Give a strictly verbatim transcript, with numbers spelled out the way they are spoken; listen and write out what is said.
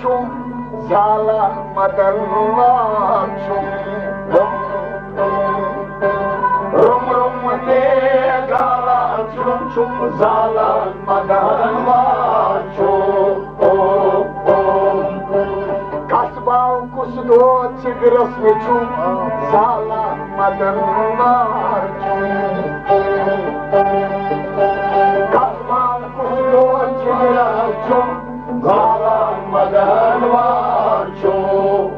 چھُم زالان مدن وار چھُم۔ روٚم روٚم دے گالان چھُم، چھُم زالان مدن وار چھُم۔ او، او۔ کتھ باو کُس دود ژِگرس وُچھُم، زالان مدن وار چھُم۔ کتھ باو کُس دود ژِگرس وُچھُم، زالان مدن وار چھُم۔